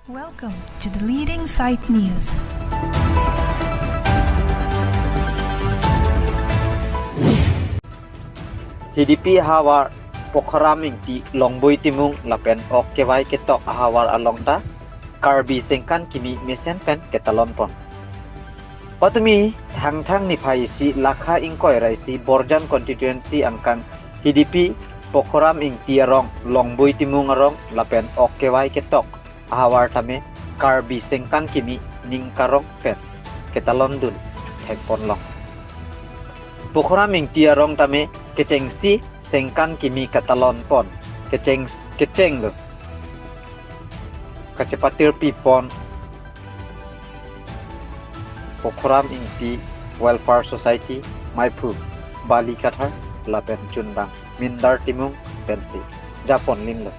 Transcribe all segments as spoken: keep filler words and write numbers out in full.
Welcome to the leading site news. Hidipi ahavar Pokharam Ingti, Longboi Timung lapen ok kevai ketok ahavar along ta Karbi sengkan kimi mesen pen ketalon pon. Patumi Thangthang niphai isi lakha ingkoi ra isi Borjan constituency angkang Hidipi Pokharam Ingti arong, Longboi Timung arong lapen ok kevai ketok ahavar tame Karbi sengkan kimi ning karong pen ketalon dun thek pon long. Pokharam Ingti arong tame kechengsi sengkan kimi ketalon pon, kecheng kecheng lo kachepatirpi pon Pokharam Ingti Welfare Society maiphu Bali Kathar lapen chunbang Mindar Timung pensi japon lim lo.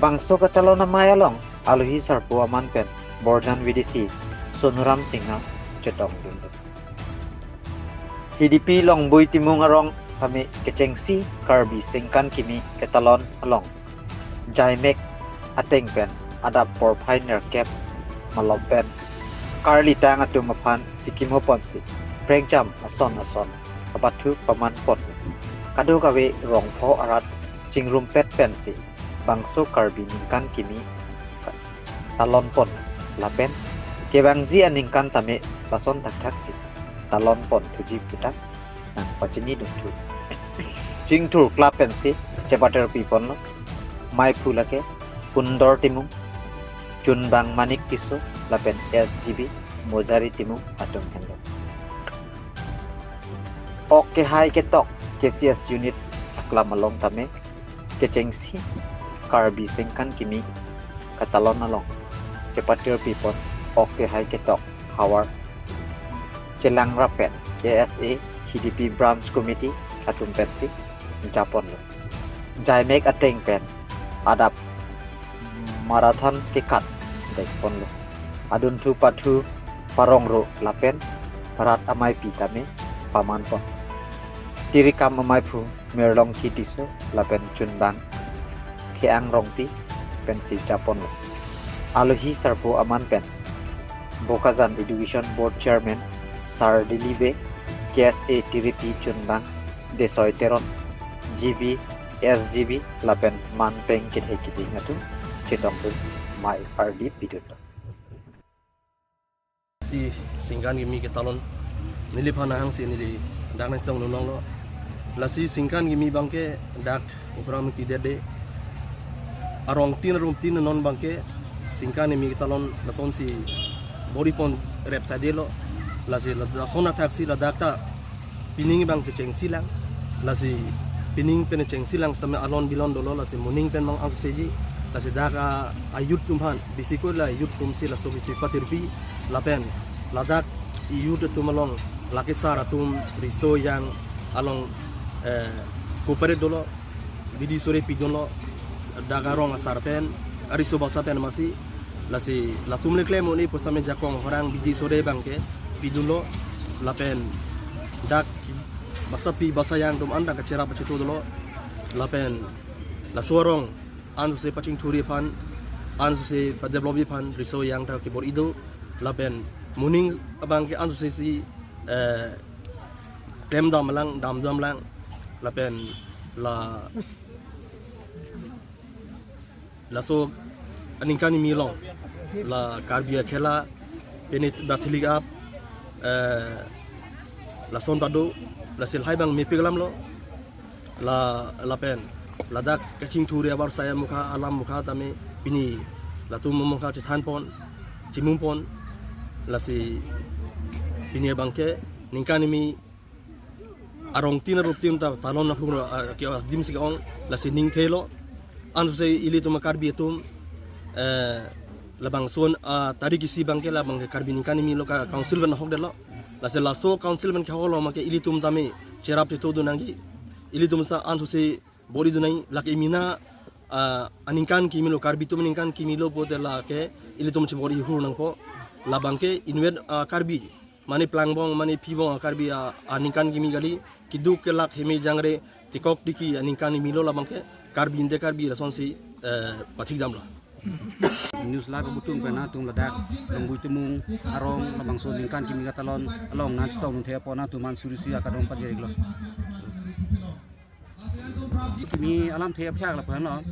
Bangso ketalon amei along alohi sarpo aman pen Borjan V D C Sonuram Singha chetong dun lo. Hidipi Longboi Timung arong tame kechengsi Karbi sengkan kimi ketalon along jaimek ateng pen adap porphai nerkep malom pen karlitang atum aphan chikimho ponsi prekjam ason ason kapathu paman pon. Kadokave rongpho arat chingrumpet pensi bangso Karbi ningkan kimi talon pon lapen kevangji aningkan tame lason thakthaksi talon pon thuji puta nangpachini dun thu. Chingthur klap pensi chepatirpi ponlo. Maiphu lake Kundor Timung, chunbang Manik Tisso lapen S G B Mojari Timung atum henlo. Ok kehai ketok K C S unit aklam along tame kechengsi Karbi sengkan kimi ketalon along chepatirpi pon ok kehai ketok havar chelang rapen K S A Hidipi Branch Committee atum pensi japon lo. Jaimek ateng pen adap marathon kekat dek pon lo. Adunthu pathu parong ro lapen rat ameipi tame paman pon. Tirikam amaiphu Mirlongki Tisso lapen chunbang Theang Rongpi pensi japon lo. Alohi sarpo aman pen Bokajan Education Board Chairman Sar Dili Bey, K S A tiripi chunbang Desoi Teron, G B, S G B lapen manpeng kethe kiding atum chetong dunsi mei ardi pidun lo. Si sengkan kimi ketalon neliphan ahang si neli dak nangchong nunong lo. Lasi sengkan kimi abangke dak Pokharam Ingti dede arong tin arum tin non abangke sengkan kimi ketalon lasonsi bor-i pon rep saide lo. Lasi la- lason athaksi ladak ta pining abang kechengsi lang. Lasi pining pen chengsi lang setame alon bilon dolo, lasi moning pen mang angseji. Lasi dak a, a youth atum aphan, bisi ko la youth atum si laso bipi patirpi lapen ladak youth atum along lake sar atum riso yang along, eh, cooperate dolo, bidi sore pidunlo, dak arong asar pen, ariso basa pen masi, lasi latum le klem un-e pu setame jakong horang bidi sore abangke pidunlo, lapen dak basapi basayang atum anta kacherap pachito dolo, lapen laso arong ansose pachingthurji aphan, ansose padevelopji aphan riso yang ta kebor-i do, lapen moning abangke ansose si, eh, klem dam lang, dam dam lang, lapen la laso aningkan kimi along la Karbi akhela, pini bathilik ap, eh, lason ta do, lasi lahai abang mepik alam lo, la lapen ladak kachingthurji abar saya mukha alam mukha tame pini latum mukha chethan pon, chimum pon, lasi pini abangke ningkan kimi arong tin arum tin ta talon na hung, ah, ke adim si ong, lasi ning thelo. Ansose ilitum Karbi atum, eh, labangson, ah, tarik isi abangke labangke Karbi ningkan kimi lo ka council pen hokdetlo. Lasi laso council pen kehok lo make ilitum tame cherap chito do nangji. Ilitum sa ansose bor-i do nangji, lake imina, ah, aningkan kimi lo, Karbi atum aningkan kimi lo pote lake ilitum chebor-i hur nangpo. Labangke inutvet, ah, Karbi mane plangbong, mane pibong a Karbi a, aningkan kimi kali, keduk kelak heme jangre, tikok tiki aningkan kimi lo labangke, Karbi ante Karbi lasonsi, eh, pathik damlo. News Live abutung pen nangtum ladak Longbui Timung arong labangso ningkan kimi katalon along nangchetong nangthe apot nangtum an suri suri akadong pajirlo. Kimi alamthe apthak lapuan lo.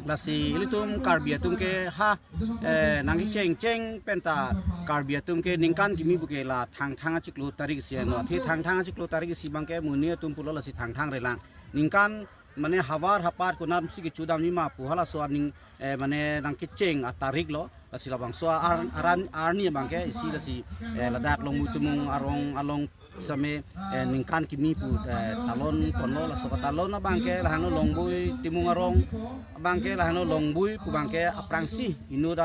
Lasi ilitum Karbi atum ke ha, eh, nangkecheng cheng penta Karbi atum ke ningkan kimi puke la Thangthang achiklo tarik isi lo. Athe Thangthang achiklo tarik isi abangke monit atum pulo lasi Thangthang relang. Ningkan mane havar hapat konatsi kechudam nima pu halaso aning, eh, mane nangkecheng atarik lo. Lasi labangso ar-, aran arni abangke isi lasi, eh, ladak Longbui Timung arong along same, eh, ningkan kimi pu, eh, talon ponlo. Laso katalon abangke lahano Longbui Timung arong abangke lahano Longbui pu abangke aphrangsi inut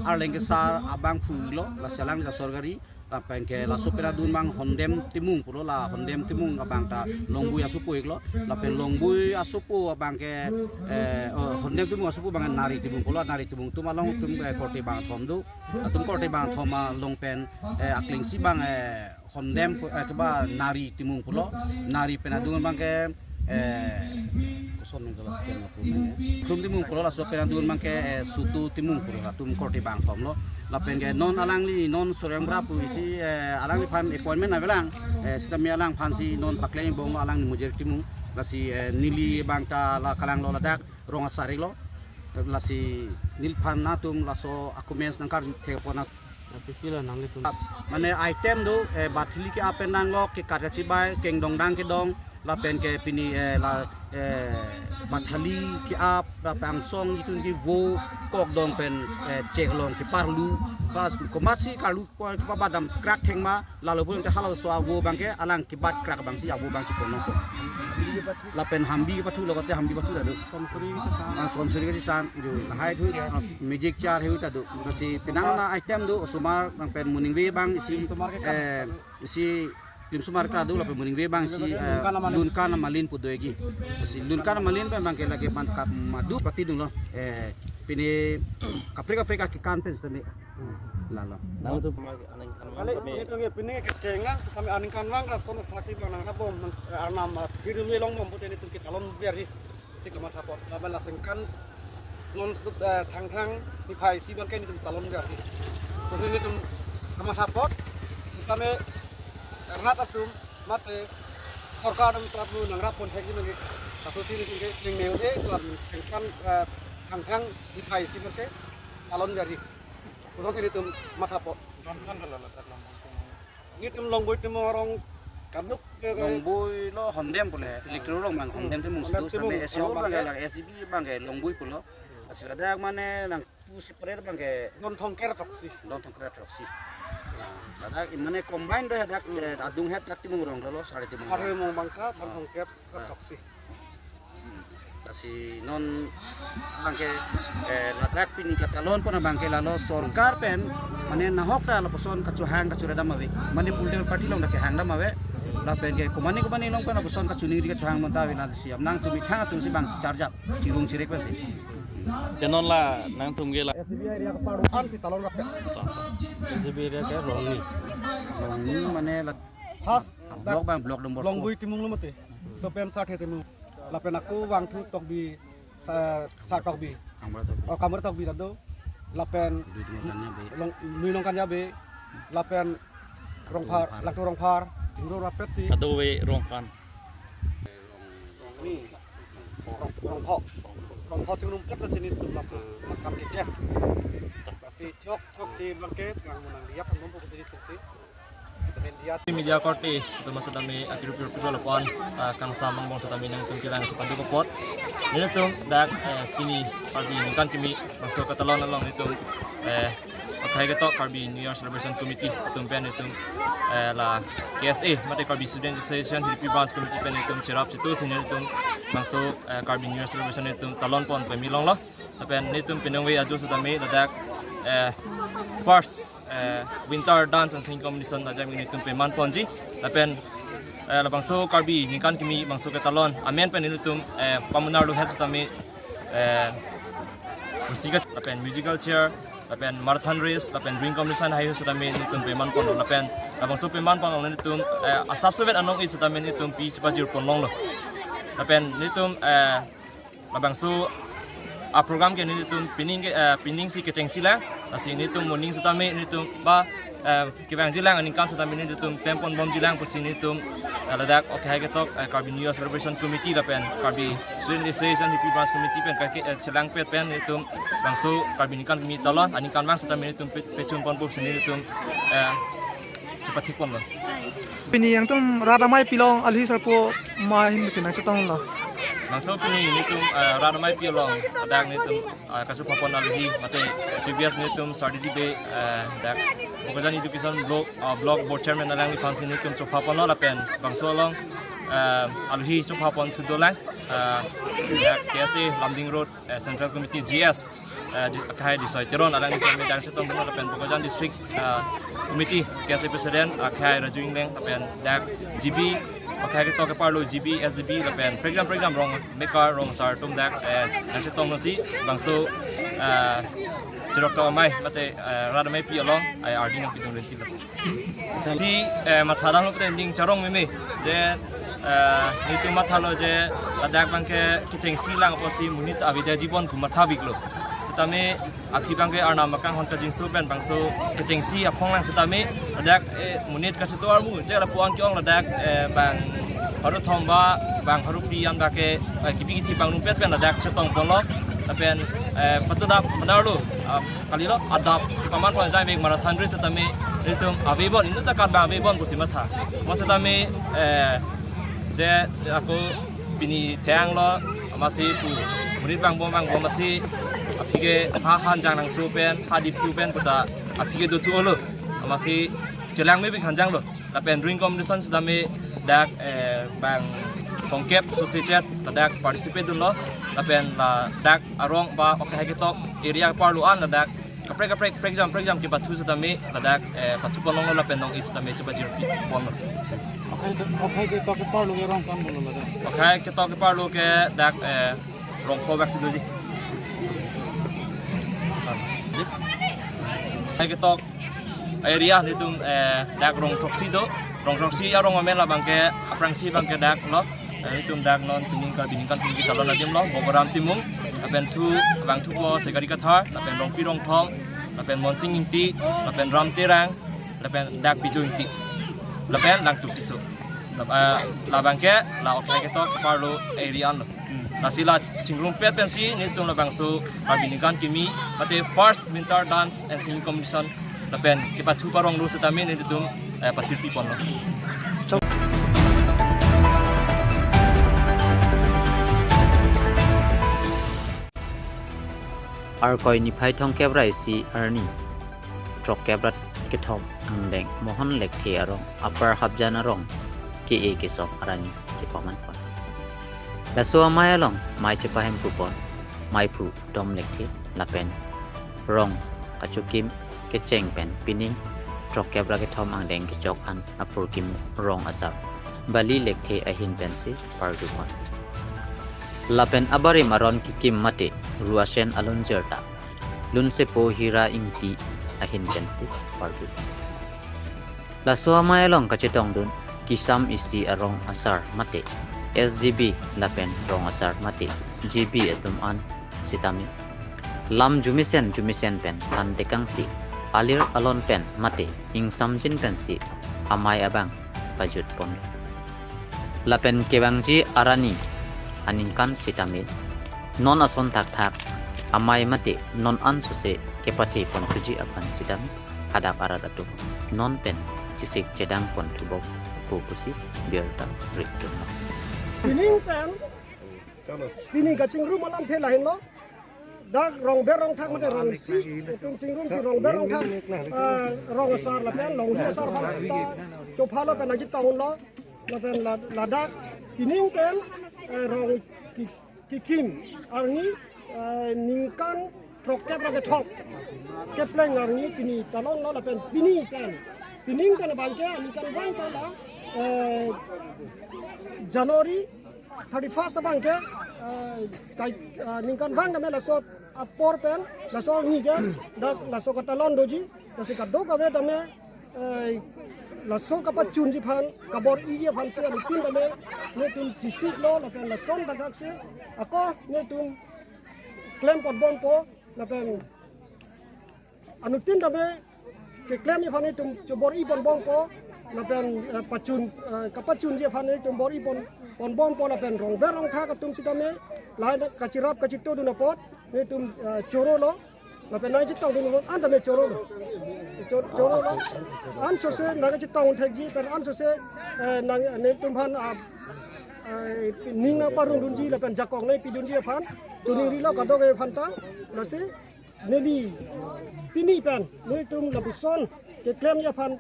arleng kesar abang phurlo, lasi alang ta sorkari. Lapen ke laso pen adun abang Hondem Timung pulo, la Hondem Timung abang ta Longbui asopo iklo. Lapen Longbui asopo abangke, eh, oh, Hondem Timung asopo abang Nari Timung pulo, Nari Timung atum along atum, eh, korte bangthom do. Atum korte bangthom along pen, eh, aklengsi abang, eh, Hondem pu-, eh, keba Nari Timung pulo. Nari pen adun abangke, eh, koson nung kelas sekian aku nanya. Krum Timung pulo, laso pen adun abangke, eh, Sutu Timung pulo, atum korte bangthom lo. Lapen ke non alangli, non Suryangra pu isi, eh, alangliphan appointment avelang, eh, sitame alangphansi non pakleng bong alang Mujir Timung, lasi, eh, neli abang ta la kalanglo ladak rong asar iklo. Lasi neliphan nangtum laso akumens nangkarju thek pon nang. Aphi pila nanglitum? Mane item do, eh, bathali ke-ap pen nanglok, kekat kachibai, kengdong dang kedong, lapen ke pini, eh, la, eh, bathali ke-ap, lapen angsong itum ke vo, kok dong pen, eh, chek long keparlu, pas komatsi karlu pon kepabadam krak thengma, lalo pun ke halaso avo abangke alang kebat krak abangsi avo abang chipon nangpo. Lapen hambi kepathu lo kote hambi pathu ta do. Sonsuri kesan. Ah, sonsuri kesan. Jo, lahai thu, ah, magic chair hu ta do. Lasi penang na item do, osomar abang pen moningve abang isi, osomar ke kan, eh, isi limsomar ka do, lapen moningve abang isi, eh, lunkan amalin, lunkan amalin pu doji. Lasi lunkan amalin pen abangke lake man kap madu pati dunglo. Eh, pini kaprek kaprek akekan pen sitame. Lalo. Nangtum pemai aneng aneng kali kami. Ini tuh ya, pini kecengah, kami aningkanvang, lason faksi bang nang abom, nang, eh, arnam, eh, diri lui longbom pute nelitum ketalon biar di si kamatha apot. Laban la sengkan non sudut, eh, Thangthang niphai isi abangke nelitum talon biar di. Terus nelitum kamatha apot, kami rat atum mate sorkar atum terap lu nangrap pon thek di nangke. Kasus ini tingke yang neu de, keluar sengkan, eh, Thangthang niphai isi abangke talon biar di. Kosonsi nelitum matha apot. Nelitum Longbui Timung arong kaduk ke, ke Longbui lo Hondem pule, electoral rong abang Hondem Timung, Hondem situ Timung, sampai S E O abang abangke ke la S G B abangke Longbui pulo. Asal ada mane nang pu separate abangke Don Thongker athroksi. Don Thongker athroksi. Ada mane combine do hadak, eh, adung het dak Timung rong lo, sari Timung. Sari rong. Timung abang ta Don Thongker athroksi. Lasi non abangke, eh, ladak pini katalon pon abangke lalo sorkar pen, mane nahok ta lapuson kachohang kachoredam ave. Mane political party along dak kehangdam ave. Lapen ke komane komane along pen lapuson kachoningri kachohang monta ave, lasi nangtum ithang atumsi abang charjap, chirung chirik pensi. Te non la nangtum ke la. S B I area keparu ansi talon rap ya. S B I area ke Rongni. Rongni mane la first block abang, block number four. Longbui Timung lo mate. Sopen Sarthe Timung. Lapen ako Vangthu Tokbi, Sa-, Sar Tokbi. Kamra Tokbi. Oh, Kamra Tokbi ta do. Lapen Lui Longkan Yabe. Long, Lui Longkan Yabe. Lapen Rongphar, Rongphar. Langtu Rongphar. Tingro rapet si. Ado we Rongkan. Rong, Rongpho. Rongpho chingrum pet si nelitum laso kam keklem. Lasi chok, chok si abangke, yang menang dia, kan mampu si nelitum si. Media korte, atum setame akiru kiru kiru lapon, ah, kangsam angbong setame nangtum kelang si paduk apot. Nelitum dak, eh, pini Karbi ningkan kimi bangso katalon along nelitum, eh, akhai ketok Karbi New Year Celebration Committee atum pen nelitum, eh, la K S A, mate Karbi Student Association, Hiripi Branch Committee pen nelitum cherap situ si nelitum bangso, eh, Karbi New Year Celebration nelitum talon pon pemi longlo. Lapen nelitum peningve ajo setame ladak, eh, first, eh, winter dance and singing competition ladak nelitum peman ponji. Lapen, eh, labangso Karbi ningkan kimi bangso katalon amen pen nelitum, eh, pamunar luhet setame, eh, musical, lapen musical chair, lapen marathon race, lapen drawing competition hai setame nelitum peman ponlo. Lapen labangso peman ponlo nelitum, eh, asapso vet anong-e setame nelitum pi chipajir pon longlo. Lapen nelitum, eh, labangso a program ke nelitum pining ke, eh, pining si kechengsi lang, lasi nelitum moning sitame nelitum ba, eh, kevangji lang aningkan sitame nelitum klempon bomji lang pusi nelitum, eh, ladak okhai ketok, eh, Karbi New Year Celebration Committee lapen Karbi Student Association Hippie Branch Committee pen kake, eh, chelangpet pen nelitum bangso Karbi ningkan kimi talon aningkanvang sitame nelitum pe-, pechunpon bomsi nelitum, eh, chepathikponlo. Pini nangtum rat amei pi along alohi sarpo ma ahin pusi nangchetonglo? Bangso pini nelitum, eh, rat amei pi along ladak nelitum, eh, kachophapon alohi mate Chief Guest nelitum Sardidi Bey, eh, dak Bokajan Education Block, eh, Block Board Chairman alangliphan si nelitum chophaponlo lapen bangso along, eh, alohi chophapon thu dolang, eh, dak K S A Lumding Road, eh, Central Committee G S, eh, di, akhai Disoi Teron alangli sitame dak chetongdun lapen Bokajan District, eh, Committee K S A President akhai Raju Ingleng lapen dak G B, akhai ketok keparlo G B, S G B lapen prekjam prekjam rong mekar rong asar atum dak, eh, dak chetongdunsi bangso, eh, cheroktok amei mate, eh, rat amei pi along, eh, ardi nangpidun rinti lo. Si, eh, matha damlo pute ning charong meme. Je, eh, nelitum mathalo je ladak abangke kechengsi lang apotsi monit avedetji bon pu matha biklo. Sitame aphi abangke Arnam akanghon kajingso pen bangso kechengsi aphong lang sitame ladak, eh, monit kacheto armu je lapu-an ke-ong ladak, eh, bang pharo thom ba bang pharo phli an abangke, eh, kebi kethe pangrumpet pen ladak chetongponlo. Lapen, eh, patudap benar lo, ah, kalilo adap paman pon jai mek marathon race sitame nelitum avebon, inut akan abang avebon pusi matha. Mo sitame, eh, je ako pini thenglo, amatsi pu monit vangbom vangbom amatsi aphi ke ha hanjang nangso pen, ha diphu pen puta aphi ke dothulo. Amatsi chelang me bik hanjanglo. Lapen drawing competition sitame dak, eh, bang tongkep sosechet ladak participate dunlo. Lapen ladak arong ba okhai ketok area keparlo an ladak kaprek kaprek prekjam prekjam kepathu sitame ladak, eh, pathupon longlo lapen nong-e sitame chepajirpiponlo. Okhai, okhai ketok keparlo ke rong ko-an dolo ladak? Okhai ketok keparlo ke dak, eh, rong pho bak si doji. Okhai ketok area nelitum, eh, dak rong throksi do. Rong throksi arong amen labangke aphrangsi abangke dak lo. Eh, nelitum dak non pining Karbi ningkan pini talon adim lo, Bogoram Timung. Lapen thu abang thupo Segari Kathar, lapen Rongpi Rongthom, lapen Monsing Ingti, lapen Ram Terang, lapen dak Pijo Ingti, lapen Langtuk Tisso. Lab-, eh, labangke la okhai ketok keparlo area lo. Hmm. Lasi la chingrumpet pensi nelitum labangso Karbi ningkan kimi mate first winter dance and singing competition lapen kepathu paronglo sitame nelitum, eh, pathirpiponlo. Arkoi niphai thomkep ra isi arni throkkep ra kethom angdeng Mohon Lekthe arong Upper Hapjan arong ke-e kesong arni kepamanpon. Laso amei along mei chepahempupon meiphu Dom Lekthe lapen rong kachokim kecheng pen pining throkkep ra kethom angdeng kechok an apurkim rong asar Bali Lekthe ahin pensi pardupon. Lapen abarim aron kekim mate ru asen alunjir ta Lunsepo Hira Ingti ahin pensi pardupon. Laso amei along kachetongdun kisam isi arong asar mate S G B lapen rong asar mate G B atum an sitame lam jumisen jumisen pen thantekangsi alir alon pen mate ingsamjin pensi amei abang pajutpon. Lapen kevangji arni aningkan sitame non ason thakthak amei mate non ansose kepatheponthuji aphan sitame hadak arat atum non pen chesik chedangponthu bom pu pusi birta ritdunlo. Pining pen, pini kachingrum alamthe lahenlo. Dak rongber rongthak mate rongsi, itum chingrumsi rongber rongthak, eh, rong asar lapen longhi asar aphan ta chophalo pen nangchetonglo, lapen la-, ladak pining pen, eh, rong ki-, kikim arni, eh, ningkan throkkep ra kethom kepleng arni pini talonlo lapen pini pen, pining pen abangke ningkanvang pen la, eh, January thirty-first abangke, eh, kai, eh, ningkanvang tame laso apor pen, laso arni ke, dak laso katalon doji, lasi kadokave tame, eh, laso kapachunji aphan, kabor-iji aphansi anuttin tame, netum chesiklo, lapen lason thakthak si, ako netum klem ponbompo, lapen anuttin tame keklem aphan itum chobor-i ponbompo, lapen, eh, pachun, eh, kapachunji aphan itum bor-i pon, ponbompo, lapen rongber rongthak atum sitame lahai kachirap kachitudun apot itum, eh, chorolo, lapen nangchetongdun apot an tame chorolo. Chor-, chorolo. Ansose nangchetong thekji pen ansose, eh, nang, netum aphan, ah, eh, ning nangparongdunji lapen jakong nangpidunji aphan choningrilo kadokave aphanta. Lasi neli pini pen nelitum lapuson keklemji aphan,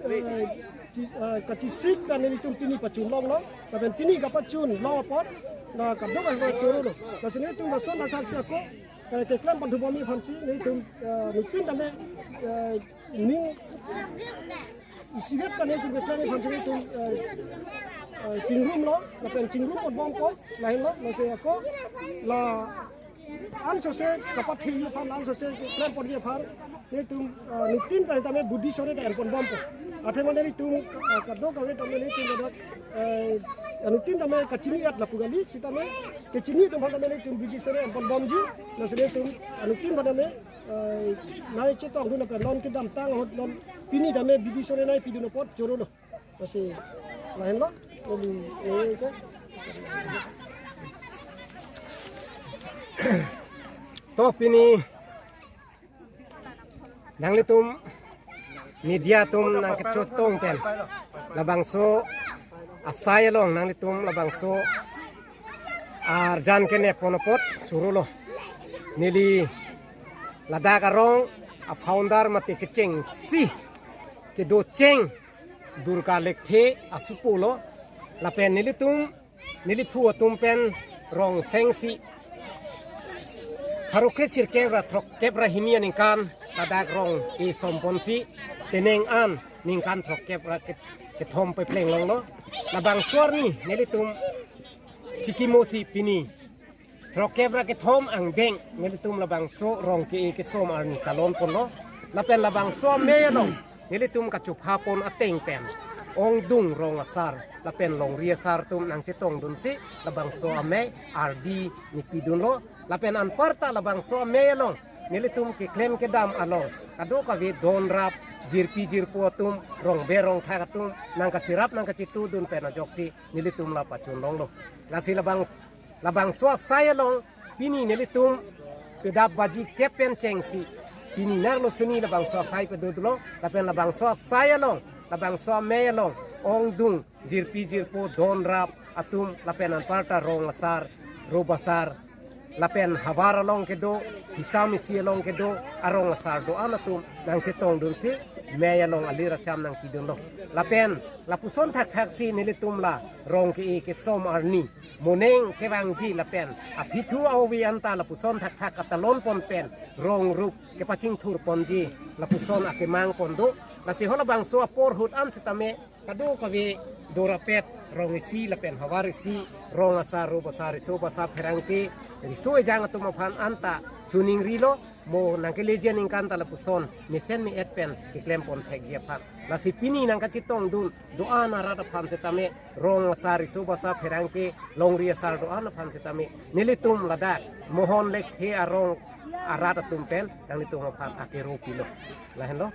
eh, chi-, eh, kachesik pen nelitum pini pachunlonglo, lapen pini kapachunlong apot, la kadokave chorolo. Lasi nelitum lason athak si ako, eh, keklem panthu bomji aphansi nelitum, eh, anuttin tame, eh, ning isivet tame nelitum keklem aphansi nelitum, eh, eh, chingrumlo, lapen chingrum ponbompo, lahenlo, lasi ako, la ansose kapathe aphan, ansose klem ponji aphan, nelitum, eh, anuttin pen tame bidi sore ta en ponbompo. Athe mane nelitum, eh, kadokave tame nelitum kadak, eh, anuttin tame kachini-et lapu kali, sitame kachini atum aphan tame nelitum bidi sore en ponbomji, lasi nelitum anuttin aphan tame, eh, nangchetongdun lapen non kedamtang ahut non pini tame bidi sore nangpidun apot chorolo. Lasi lahenlo, neli, eh, ko. To pini nanglitum media atum nangkachetong pen labangso asai along nanglitum labangso arjan kenep pon apot chorolo. Neli ladak arong a-founder mate kechengsi kedocheng Durga Lekthe asupo lo, lapen nelitum, neliphu atum pen rong sengsi pharo kre sirkep ra throkkep ra hini aningkan ladak rong-e som ponsi penang an ningkan throkkep ra ke-, kethom pepleng longlo. Labangso arni nelitum chikimosi pini throkkep ra kethom angdeng nelitum labangso rong ke-e kesom arni talon ponlo. Lapen labangso amei along nelitum kachopha pon ateng pen ongdung rong asar lapen longri asar atum nangchetongdunsi labangso amei ardi nepidunlo. Lapen anparta labangso amei along nelitum keklem kedam along kadokave donrap, jirpi jirpo atum, rongber rongthak atum nangkachirap nangkachitudun pen ajoksi nelitum la pachunlonglo. Lasi labang, labangso asai along pini nelitum pedap baji kep pen chengsi pini nerlo suni labangso asai pedodolo, lapen labangso asai along, labangso amei along ongdung, jirpi jirpo, donrap atum, lapen anparta rong asar, rob asar, lapen havar along kedo, hisam isi along kedo arong asar do-an atum nangchetongdunsi mei along alir acham nangpidunlo. Lapen lapuson thakthaksi nelitum la rong ke-e kesom arni moning kevangji lapen aphi thu avi anta lapuson thakthak katalon pon pen rong rup kepachingthur ponji lapuson akemang pon do. Lasi halabangso apor ahut an sitame kadokave dorapet rong isi lapen havar isi, rong asar, rob asar, riso basa, pherangke, riso ejang atum aphan anta choningrilo, mo nangkeleji aningkan ta lapuson mesen me-et pen keklem pon thekji aphan. Lasi pini nangkachetongdun do-an arat aphan sitame rong asar, riso basa, pherangke, longri asar do-an aphan sitame nelitum ladak Mohon Lekthe arong arat atum pen nanglitum aphan akero pilo. Lahenlo.